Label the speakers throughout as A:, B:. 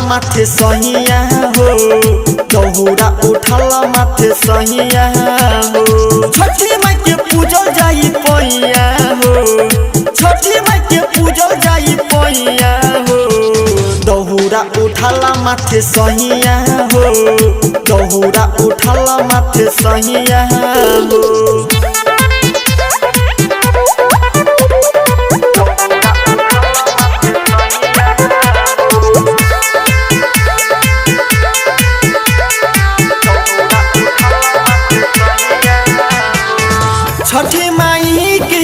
A: माथे सहिया हो, दहुरा उठाला माथे सहिया हो। छठी माई के पूजल जाई पैया हो, छठी माई के पूजल जाई पैया हो। दहुरा उठाला माथे सहिया हो, दहुरा उठाला माथे सहिया हो। छठी माई के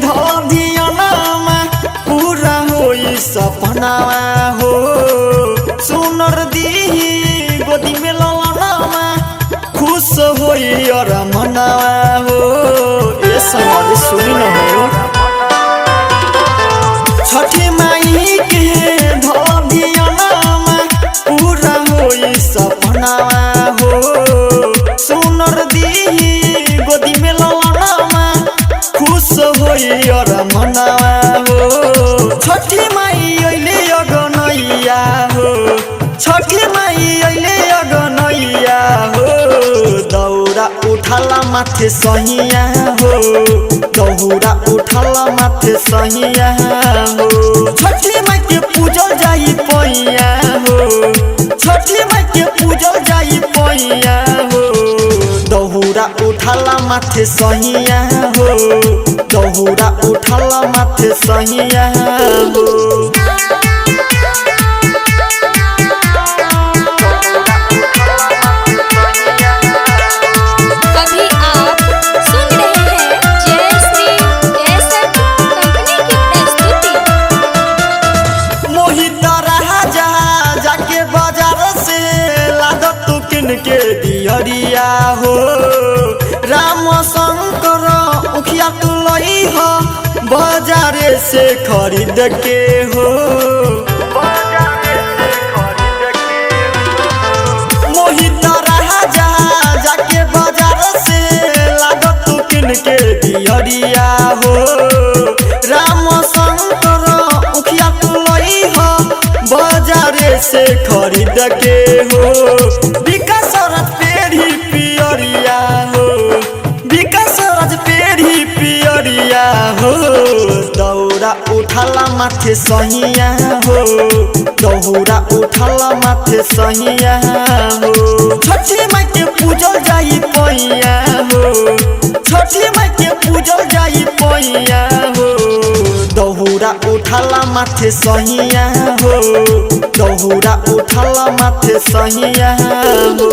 A: धधियनमा पूरा होई सपनावा हो। सुनर दीही गोदी में ललनावा खुश होई और मनावा हो। ये समाज सुनी न हो। छठी माई के धधियनमा पूरा होई सपनावा हो। सुनर दीही गोदी में ललनावा खुश होई और मनावा हो। छठी माई अइले अगनैया हो, छठी माई अइले अगनैया हो। दौरा उठाला माथे सहिया हो, दौरा उठाला माथे सहिया हो। छठी माई के पूजल जाई पैया हो, छठी माई के पूजल जाई पैया हो। दहुरा उठाला माथे सहिया हो, दहुरा उठाला माथे सहिया हो।
B: अभी आप सुन रहे हैं जय श्री कैसेट कंपनी की प्रस्तुति।
A: मोहित राजा जाके बाजार से लागत तू किन के दियरिया हो। राम शंकर उखिया तू लई हो बाजारे से खरीद के हो। मोहित राजा जाके बाजार से लागत तू किन के दियरिया हो। राम शंकर उखिया तू लई हो बाजारे से खरीद के हो। विकास राज पेढ़ी पियरिया हो, विकास राज पेढ़ी पियरिया हो। दौरा उठाला माथे सहिया हो, दौरा उठाला माथे सहिया हो। छठी माई के पूजल जाई पैया हो, छठी माई के पूजल जाई पैया हो। दहुरा उठाला माथे सहिया हो, दहुरा उठाला माथे सहिया हो।